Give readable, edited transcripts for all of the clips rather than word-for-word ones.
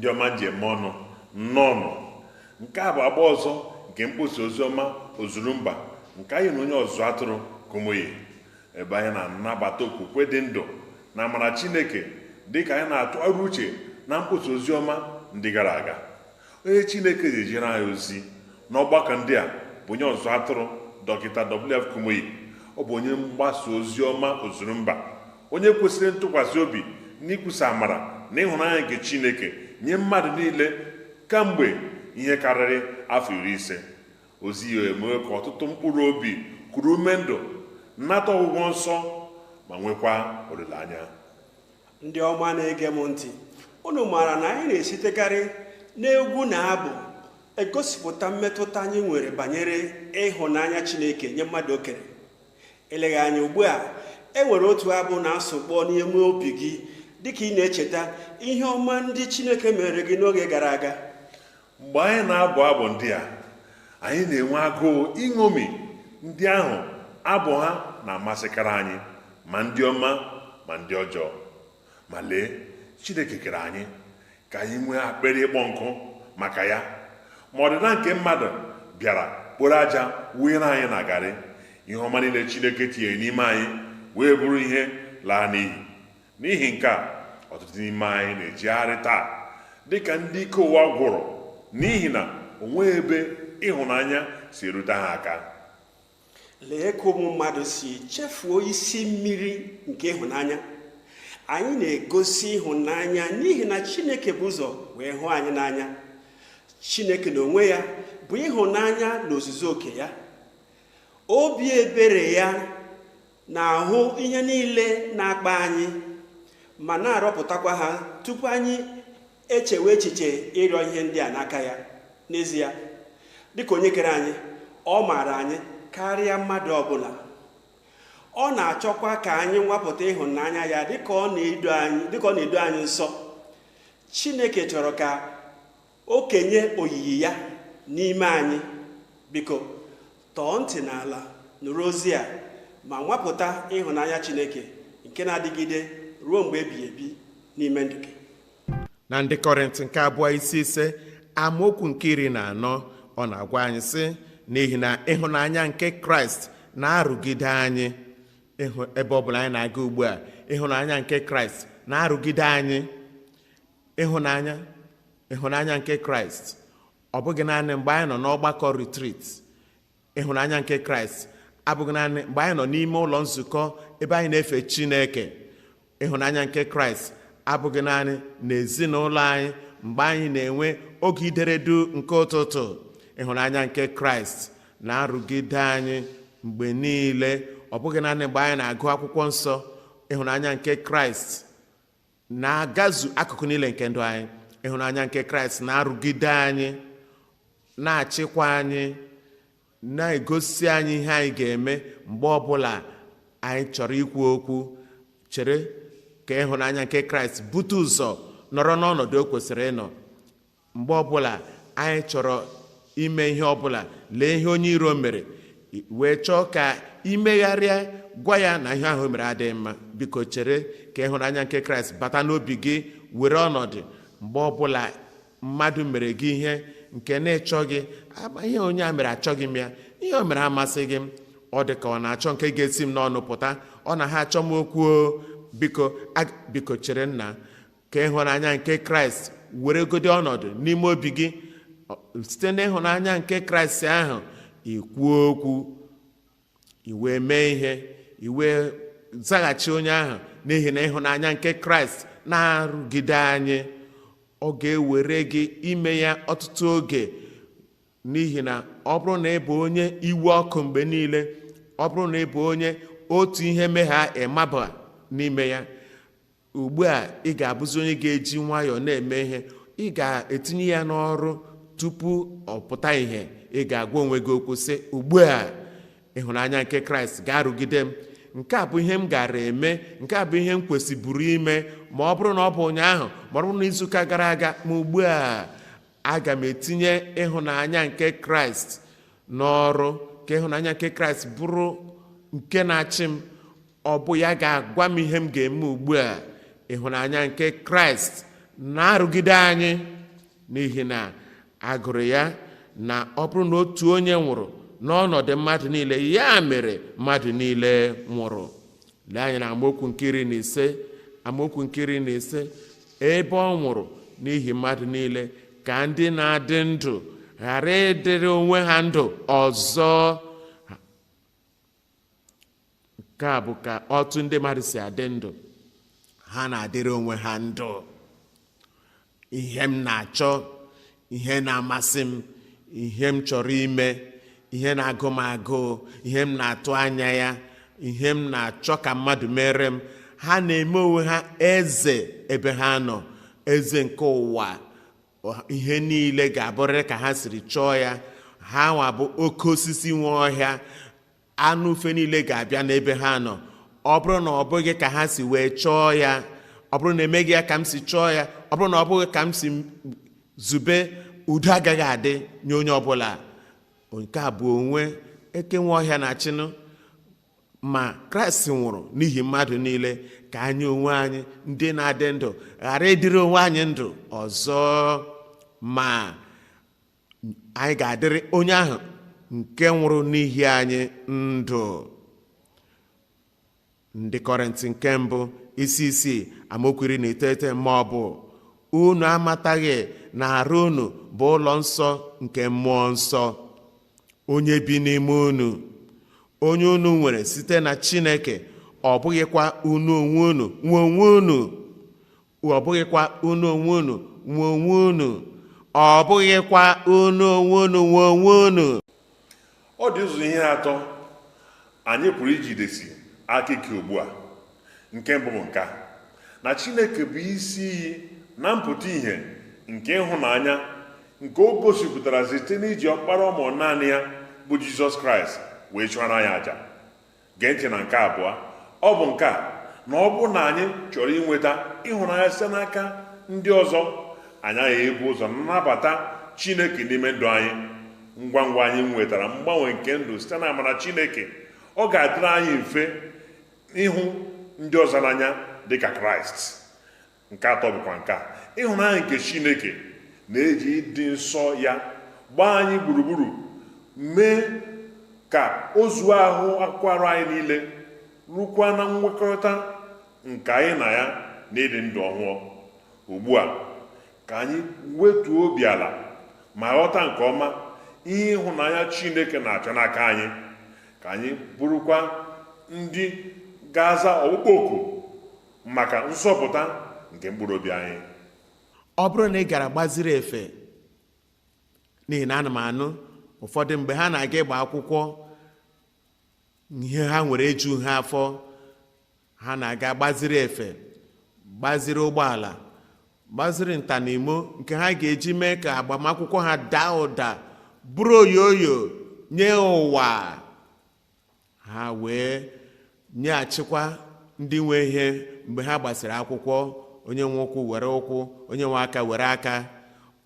Ndị ọma njem ọnụ, nnọọnụ. Nke a bụ agba ọzọ nke mkpọsa oziọma ozuru mba nke anyị na onye ọzụzụ atụrụ Kumuyi, ebe anyị na-anabata okwukwe dị ndụ na amara Chineke dịka anyị na-atụgharị uche na mkpọsa oziọma ndị gara aga. Onye Chineke ji ejere anyị ozi n'ọgbakọ ndị a bụ onye ọzụzụ atụrụ Dọkịta W.F. Kumuyi. Ọ bụ onye mgbasa oziọma ozuru mba, onye kwesịrị ntụkwasị obi n'ikwusa amara na ịhụnanya nke Chineke nye mmadụ niile kamgbe ihe karịrị afọ 50. Ozi ya emewe ka ọtụtụ mkpụrụ obi kuru ume ndụ, nata ọgwụgwọ nsọ ma nwekwa olileanya. Ndị ọma na-ege m ntị, unu maara na anyị na-esitekarị n'egwu na abụ egosipụta mmetụta anyị nwere banyere ịhụnanya Chineke nye mmadụ o kere. Eleghị anya ugbu a e nwere otu abụ na-asụkpọ n'ime obi gị dịka ị na-echeta ihe ọma ndị Chineke mere gị n'oge gara aga. Mgbe anyị na-abụ abụ ndị a, anyị na-enwe agụụ iṅomi ndị ahụ abụ ha na-amasịkarị anyị, ma ndị ọma ma ndị ọjọọ. Ma lee, Chineke kere anyị ka anyị nwee akpịrị ịkpọ nkụ maka ya, ma ọdịda nke mmadụ bịara kporo aja wụnyere anyị na garị. Ihe ọma niile Chineke tinyere n'ime anyị wee bụrụ ihe laa n'iyi. N'ihi nke a, ọtụtụ n'ime anyị na-ejegharị taa dịka ndị ike ụwa gwụrụ, n'ihi na o nweghị ebe ịhụnanya si erute ha aka. Lee ka ụmụ mmadụ si chefuo isi mmiri nke ịhụnanya. Anyị na-egosi ịhụnanya n'ihi na Chineke bụ ụzọ wee hụ anyị n'anya. Chineke n'onwe ya bụ ịhụnanya na ozuzu oke ya. Obi ebere ya na-ahụ ihe niile na-akpa anyị ma na-arọpụtakwa ha tupu anyị echewe echiche ịrịọ ihe ndị a n'aka ya. N'ezie, dịka onye kere anyị, ọ maara anyị karịa mmadụ ọbụla. Ọ na-achọkwa ka anyị nwapụta ịhụnanya ya dịka ọ na-edu anyị nsọ. Chineke chọrọ ka o kenye oyiyi ya n'ime anyị. Biko tọọ ntị n'ala nụrụ ozi a ma nwapụta ịhụnanya Chineke nke na-adịgide ruo mgbe ebighị ebi n'ime ndụ gị. Na ndị Kọrịntị nke abụọ isi 5 amaokwu nke 14, ọ na-agwa anyị sị, n'ihi na ịhụnanya nke Kraịst na-arụgide anyị. Ịhụ ebe ọbụla anyị na-aga ugbu a, ịhụnanya nke Kraịst na-arụgide anyị. Ịhụnanya nke Kraịst ọ bụghị naanị mgbe anyị nọ n'ọgbakọ retreat. Ịhụnanya nke Kraịst abụghị naanị mgbe anyị nọ n'ime ụlọ nzukọ ebe anyị na-efe Chineke. Ịhụnanya nke Kraịst abụghị naanị n'ezinụlọ anyị mgbe anyị na-enwe oge ideredu nke ụtụtụ. Ịhụnanya nke Kraịst na-arụgide anyị mgbe niile, ọ bụghị naanị mgbe anyị na-agụ akwụkwọ nsọ. Ịhụnanya nke Kraịst na-agazu akụkụ niile nke ndụ anyị. Ịhụnanya nke Kraịst na-arụgide anyị, na-achịkwa anyị, na-egosi anyị ihe anyị ga-eme mgbe ọbụla anyị chọrọ ikwu okwu. Chere ka ịhụnanya nke Kraịst bute ụzọ nọrọ n'ọnọdụ o kwesịrị ịnọ. Mgbe ọbụla anyị chọrọ ime ihe ọbụla, lee ihe onye iro mere wee chọọ ka imegharịa, gwa ya na ihe ahụ mere adịghị mma. Biko chere ka ịhụnanya nke Kraịst bata n'obi gị, were ọnọdụ. Mgbe ọbụla mmadụ mere gị ihe nke na-echọghị, ihe onye a mere achọghị m ya, ihe o mere amasịghị m, ọ dị ka ọ na-achọ nke ga-esi m n'ọnụ pụta, ọ na ha achọ m okwu o, biko chere nna ka ịhụnanya nke Kraịst were godi ọnọdụ n'ime obi gị. Site n'ịhụnanya nke Kraịst ahụ, ikwuo okwu, iwe mee ihe, iwe zaghachi onye ahụ, n'ihi na ịhụnanya nke Kraịst na-arụgide anyị. Ọ ga-ewere gị ime ya ọtụtụ oge, n'ihi na ọ bụrụ na ị bụ onye iwe ọkụ mgbe niile, ọ bụrụ na ị bụ onye otu ihe megha ịmaba n'ime ya, ugbu a ị ga-abụzi onye ga-eji nwayọọ na-eme ihe. Ị ga-etinye ya n'ọrụ tupu ọ pụta ìhè. Ị ga-agwa onwe gị okwu sị, ugbu a ịhụnanya nke Kraịst ga-arụgide m, nke a bụ ihe m gara eme, nke a bụ ihe m kwesịburu ime, ma ọ bụrụ na ọ bụ ụnyaahụ, ma ọ bụrụ na izuụka gara aga, ma ugbu a aga m etinye ịhụnanya nke Kraịst n'ọrụ, ka ịhụnanya nke Kraịst bụrụ nke na-achị m. Ọ bụ ya ga-agwa m ihe m ga-eme ugbu a. Ịhụnanya nke Kraịst na-arụgide anyị, n'ihi na agụrụ ya na ọ bụrụ na otu onye nwụrụ n'ọnọdụ mmadụ niile, ya mere mmadụ niile nwụrụ. Lee anya na amaokwu nke 15, amaokwu nke 15, ebe ọ nwụrụ n'ihi mmadụ niile, ka ndị na-adị ndụ ghara ịdịrị onwe ha ndụ ọzọ. Nke a bụ ka ọtụtụ ndị mmadụ si adị ndụ. Ha na-adịrị onwe ha ndụ. Ihe m na-achọ, ihe na-amasị m, ihe m chọrọ ime, ihe na-agụ m agụụ, ihe m na-atụ anya ya, ihe m na-achọ ka mmadụ mere m. Ha na-eme onwe ha eze ebe ha nọ, eze nke ụwa. Ihe niile ga-abụrịrị ka ha siri chọọ ya. Ha nwa bụ oke osisi nwe ọhịa, anụ ufe niile ga-abịa n'ebe ha nọ. Ọ bụrụ na ọ bụghị ka ha si wee chọọ ya, ọ bụrụ na emeghị ya ka m si chọọ ya, ọ bụrụ na ọ bụghị ka m si zube, udo agaghị adị nye onye ọbụla. Nke a bụ onwe eke nwe ọhịa na-achịnụ. Ma Kraịst nwụrụ n'ihi mmadụ niile, ka anyị onwe anyị ndị na-adị ndụ ghara ịdịrị onwe anyị ndụ ọzọ, ma anyị ga-adịrị onye ahụ nke nwụrụ n'ihi anyị ndụ. Ndị Kọrịntị nke mbụ isi 6 amaokwu 19, ma ọ bụ unu amataghị na arụ unu bụ ụlọ nsọ nke mmụọ nsọ, onye bi n'ime unu, onye unu nwere site na Chineke, ọ bụghịkwa unu onwe unu nwe onwe unu, ọ bụghịkwa unu onwe unu nwe onwe unu, ọ bụghịkwa unu onwe unu nwe onwe unu. Ọ dị ụzọ ihe atọ anyị pụrụ ijidesi aka ike ugbu a. Nke mbụ bụ nke a, na Chineke bụ isi iyi na mpụta ìhè nke ịhụnanya nke o gosipụtara site n'iji ọkpara ụmụ naanị ya bụ Jizọs Kraịst wee chụọrọ anyị àjà. Gee ntị na nke abụọ, ọ bụ nke a, na ọ bụrụ na anyị chọrọ inweta ịhụnanya site n'aka ndị ọzọ, anyị aghaghị ebu ụzọ nnabata Chineke n'ime ndụ anyị. Ngwa ngwa anyị nwetara mgbanwe nke ndụ site na amara Chineke, ọ ga-adịrị anyị mfe ịhụ ndị ọzọ n'anya dịka Kraịst. Nke atọ bụkwa nke a, ịhụnanya nke Chineke na-eji ịdị nsọ ya gbaa anyị gburugburu, mee ka o zuo ahụ akwara anyị niile, rukwa na nwekọrịta nke anyị na ya na ịdị ndụ ọhụụ. Ugbu a ka anyị wetuo obi ala ma ghọta nke ọma ihe ịhụnanya Chineke na-achọ n'aka anyị, ka anyị bụrụkwa ndị ga-aza ọkpụkpọ oku maka nzọpụta nke mkpụrụ obi anyị. Ọ bụrụ na ị gara gbaziri efe, n'ihi na ana m anụ ụfọdụ mgbe ha na-aga ịgba akwụkwọ, ihe ha nwere eju ha afọ, ha na-aga gbaziri efe, gbaziri ụgbọala, gbaziri ntanimo nke ha ga-eji mee ka agbamakwụkwọ ha daa ụda, bụrụ oyoyo nye ụwa. Ha wee nyeghachikwa ndị nwe ihe mgbe ha gbasịrị akwụkwọ. Onye nwe ụkwụ were ụkwụ, onye nwe aka were aka.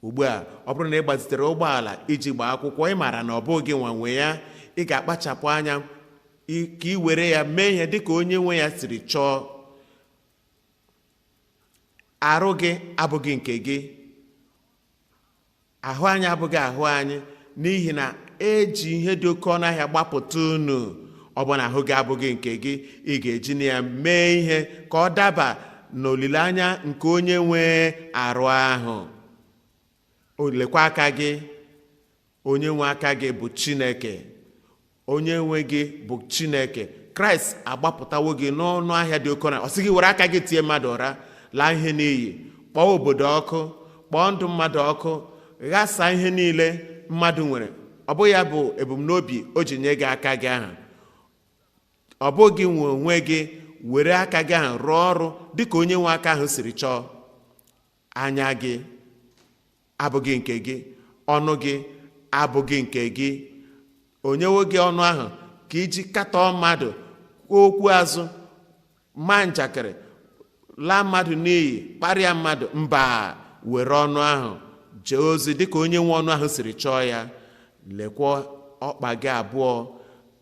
Ugbu a, ọ bụrụ na ị gbazitere ụgbọala iji gbaa akwụkwọ, ị maara na ọ bụghị gị nwa nwe ya, ị ga-akpachapụ anya ka ị were ya mee ihe dịka onye nwe ya siri chọọ. Arụ gị abụghị nke gị, ahụ anyị abụghị ahụ anyị, n'ihi na eji ihe dị oke ọnụ ahịa gbapụta unu. Ọ bụ na ahụ gị abụghị nke gị, ị ga-eji na ya mee ihe ka ọ daba n'olileanya nke onye nwe arụ ahụ. Olekwa aka gị, onye nwe aka gị bụ Chineke, onye nwe gị bụ Chineke. Kraịst agbapụtawo gị n'ọnụ ahịa dị oke ọnụ. Ọ sị gị were aka gị tie mmadụ ụra, laa ihe n'iyi, kpọọ obodo ọkụ, kpọọ ndụ mmadụ ọkụ, ghasaa ihe niile mmadụ nwere. Ọ bụghị ya bụ ebumnobi o ji nye gị aka gị ahụ. Ọ bụghị nwe onwe gị were aka gị ahụ rụọ ọrụ dịka onye nwe aka ahụ siri chọọ. Anya gị abụghị nke gị, ọnụ gị abụghị nke gị. Onyewo gị ọnụ ahụ ka iji katọọ mmadụ, kwuo okwu azụ, ma njakịrị, laa mmadụ n'iyi, kparịa mmadụ. Mba, were ọnụ ahụ jee ozi dịka onye nwe ọnụ ahụ siri chọọ ya. Lekwa ọkpa gị abụọ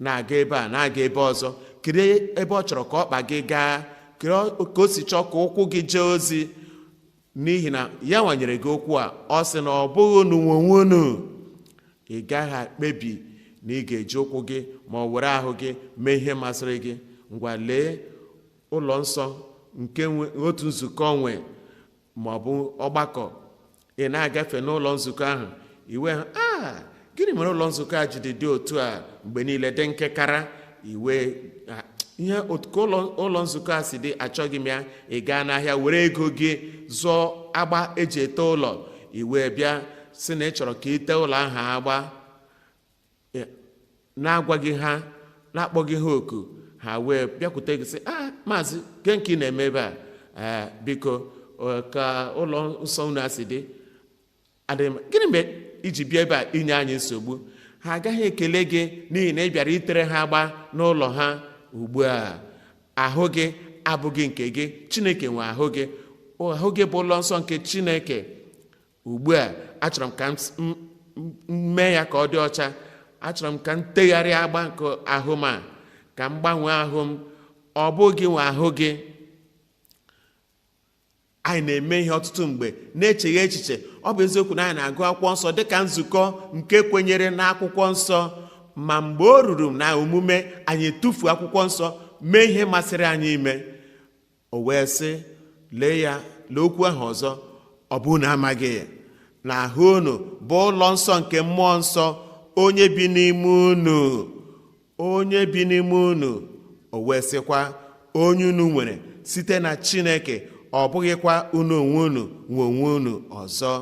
na-aga ebe a, na-aga ebe ọzọ. Kedu ebe ọ chọrọ ka ọkpa gị gaa? Kedu ka o si chọọ ka ụkwụ gị jee ozi? N'ihi na ya nwanyere gị okwu a, ọ sị na ọ bụghị unu nwe onwe unu. Ị gaghị akpebi na ị ga-eji ụkwụ gị ma ọ were ahụ gị mee ihe masịrị gị. Ngwa, lee ụlọ nsọ nke otu nzukọ nwe ma ọ bụ ọgbakọ. Ị na-agafe n'ụlọ nzukọ ahụ, iwe a, gịnị mere ụlọ nzukọ a jide dị otu a mgbe niile dị nkekara? Iwe ihe ka ụlọ nzukọ a si dị, achọghị m ya. Ị gaa n'ahịa were ego gị zụọ agba eji ete ụlọ, iwe bịa sị na ị chọrọ ka ite ụlọ ahụ agba, na-agwaghị ha, na-akpọghị ha oku. Ha wee bịakwute gị sị, a maazị, ke nke ị na-eme ebe a? Biko, ka ụlọ nsọ unu a si dị adịghị mma. Gịnị mgbe iji bịa ebe a inye anyị nsogbu? Ha agaghị ekele gị n'ihi na ị bịara itere ha agba n'ụlọ ha. Ugbu a, ahụ gị abụghị nke gị, Chineke nwe ahụ gị. Ahụ gị bụ ụlọ nsọ nke Chineke. Ugbu a, achọrọ m ka m mee ya ka ọ dị ọcha. Achọrọ m ka m tegharịa agba nke ahụ m a, ka m gbanwee ahụ m. Ọ bụghị nwe ahụ gị. Anyị na-eme ihe ọtụtụ mgbe na-echeghị echiche. Ọ bụ eziokwu na anyị na-agụ akwụkwọ nsọ dịka nzukọ nke kwenyere n'akwụkwọ nsọ, ma mgbe o ruru na omume, anyị etufuo akwụkwọ nsọ mee ihe masịrị anyị ime. O wee sị, lee ya, lee okwu ahụ ọzọ, ọ bụ na amaghị na ahụ unu bụ ụlọ nsọ nke mmụọ nsọ onye bi n'ime unu, onye bi n'ime unu. O wee sịkwa, onye unu nwere site na Chineke, ọ bụghịkwa unu onwe unu nwe onwe unu ọzọ.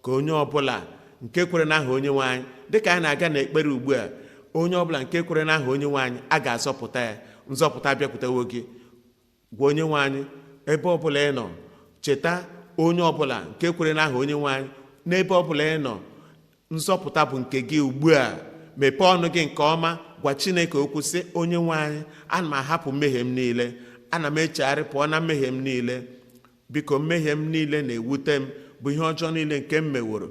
Ka onye ọbụla nke kwere n'aha onye nwe anyị, dịka anyị na-aga n'ekpere ugbu a, onye ọbụla nke kwere n'aha onye nwe anyị, a ga-azọpụta ya. Nzọpụta bịakwutewo gị. Gwa onye nwe anyị ebe ọbụla ị nọ. Cheta, onye ọbụla nke kwere n'aha onye nwe anyị, n'ebe ọbụla ị nọ, nzọpụta bụ nke gị ugbu a. Mepee ọnụ gị nke ọma, gwa Chineke okwu sị, onye nwe anyị, ana m ahapụ mmehie m niile, ana m echegharị pụọ na mmehie m niile. Biko, mmehie m niile na-ewute m, bụ ihe ọjọọ niile nke m meworo.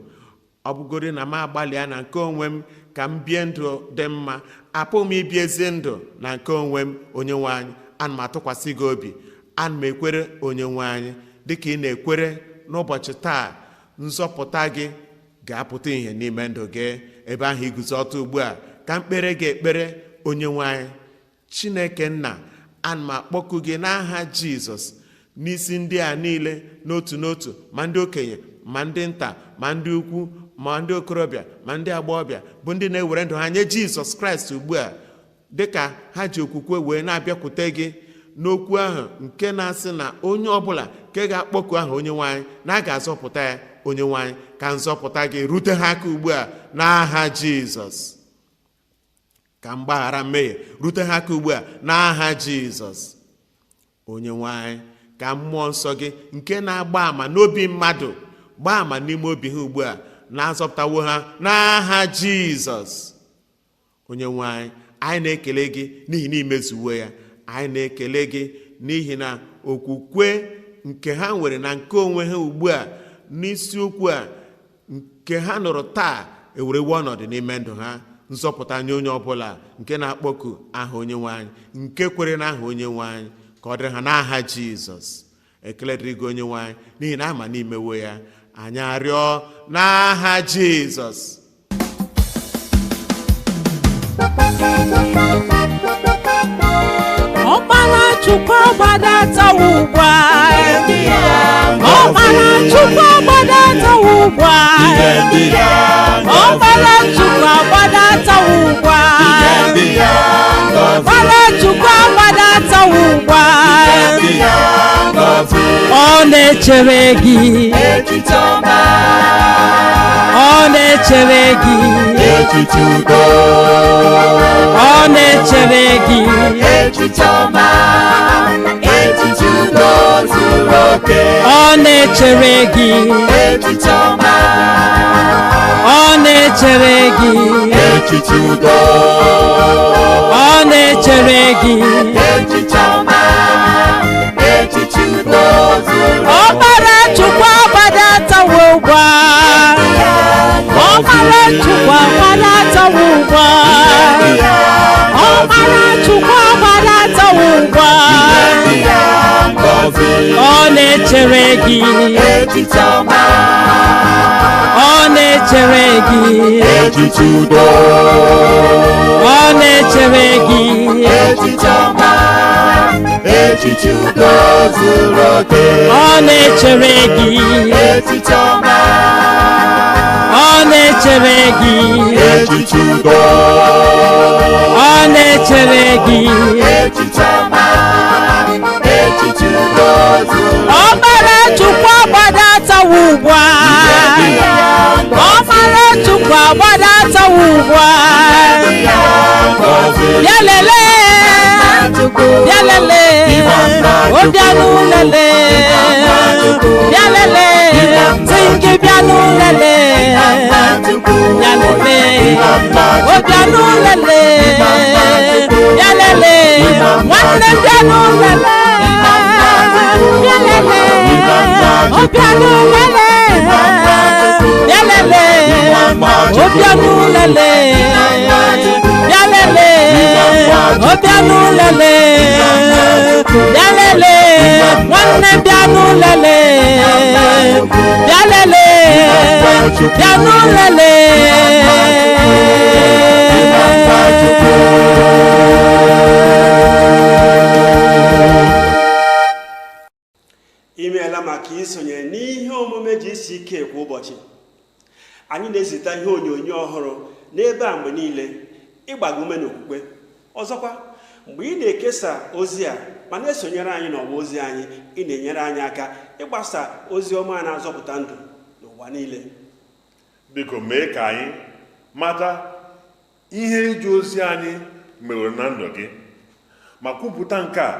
Ọ bụgoro na m agbalịa na nke onwe m ka m bie ndụ dị mma, apụghị m ibi ezi ndụ na nke onwe m. Onye nwe anyị, ana m atụkwasị gị obi, ana m ekwere onye nwe anyị. Dịka ị na-ekwere n'ụbọchị taa, nzọpụta gị ga-apụta ìhè n'ime ndụ gị. Ebe ahụ iguzo ọtọ ugbu a, ka mkpere gị ekpere. Onye nwe anyị Chineke nna, ana m akpọku gị n'aha Jizọs n'isi ndị a niile n'otu n'otu, ma ndị okenye, ma ndị nta, ma ndị ukwu, ma ndị okorobịa, ma ndị agbọghọbịa, bụ ndị na-ewere ndụ ha nye Jizọs Kraịst ugbu a, dịka ha ji okwukwe wee na-abịakwute gị n'okwu ahụ nke na-asị na onye ọbụla nke ga-akpọku aha onye nwe anyị na a ga-azọpụta ya. Onye nwe anyị, ka nzọpụta gị rute ha aka ugbu a n'aha Jizọs. Ka mgbaghara mmehie rute ha aka ugbu a n'aha Jizọs. Onye nwe anyị, ka mmụọ nsọ gị nke na-agba àmà n'obi mmadụ gbaa àmà n'ime obi ha ugbu a na-azọpụtawo ha n'aha Jizọs. Onye nwe anyị, anyị na-ekele gị n'ihi na imezuwo ya. Anyị na-ekele gị n'ihi na okwukwe nke ha nwere na nke onwe ha ugbu a n'isiokwu a nke ha nụrụ taa ewerewo ọnọdụ n'ime ndụ ha. Nzọpụta nye onye ọbụla nke na-akpọku aha onye nwe anyị, nke kwere n'aha onye nwe anyị, ka ọ dịrị ha n'aha Jizọs. Ekele dịrị gị onye nwe anyị, n'ihi na ama n'imewo ya. Anyị arịọ n'aha Jizọs. Ọkpara Chukwu agbadatawo ugbu a. Ọkpara Chukwu agbadatawo ugbu a. Ọkpara Chukwu agbadatawo ugbu a. Ọkpara Chukwu agbadatawo ugbu a. Ọ na-echere gị. Ọ na-echere gị. Ọ na-echere gị. Ọ na-echere gị. Ọ na-echere gị. Ọ na-echere gị. Ọkpara Chukwu agbadatawo ugbu a. Ọkpara Chukwu agbadatawo ugbu a. Ọkpara Chukwu agbadatawo ugbu a. Ọ na na-echere gị. Echiche ọma. Ọ na-echere gị. Echiche udo. Ọ na-echere gị. Echiche ọma. Echiche udo zuru oke. Ọ na-echere gị. Echiche ọma. Ọ na-echere gị. Echiche udo. Ọ na-echere gị. Echiche ọma. Echiche udo zuru Ọbara Chukwu agbadatawo ugbu a. Ọbara Chukwu agbadatawo ugbu a. ngọzi. Bịa lelee, bịa lelee, o bịanụ lelee, bịa lelee, sị gị bịanụ lelee, bịa lelee, o bịanụ lelee, bịa lelee, nwanne bịanụ lelee, bịa lelee, o bịanụ lelee, bịa lelee, o bịanụ lelee, bịa lelee, o bịanụ lelee, bịa lelee, nwanne bịanụ lelee, bịa lelee, bịanụ lelee. Imeela maka isonye n'ihe omume GCK kwa ụbọchị. Anyị na-ezite ihe onyonyo ọhụrụ n'ebe a mgbe niile ịgbago ume n'okwukwe. Ọzọkwa, mgbe ị na-ekesa ozi a ma na-esonyere anyị n'ọwa ozi anyị, ị na-enyere anyị aka ịgbasa ozi ọma a na-azọpụta ndụ n'ụwa niile. Biko mee ka anyị mata ihe ije ozi anyị meworo na ndụ gị, ma kwupụta nke a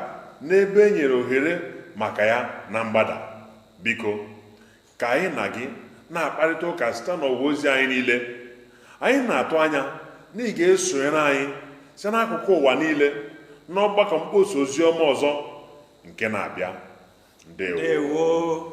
n'ebe e nyere ohere maka ya na mgbada. Biko ka anyị na gị na-akparịta ụka site n'ọwa ozi anyị niile. Anyị na-atụ anya na ị ga-esonyere anyị site n'akụkụ ụwa niile n'ọgbakọ mkpọsa ozi ọma ọzọ nke na-abịa. Ndewo. Ndewo.